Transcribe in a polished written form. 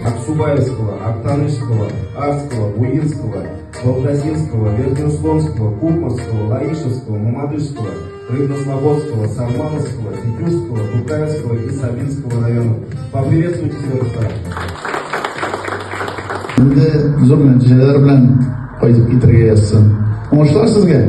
Аксубаевского, Актанышского, Арского, Буинского, Балгазинского, Верхнеуслонского, Кукморского, Лаишевского, Мамадышского, Рыбнослободского, Сармановского, Тетюшского, Тукаевского и Сабинского районов. Поприветствуйте себя, господа. Инде зур нәтиҗәләр белән кайтып китәргә язсын. Уңышлар сезгә!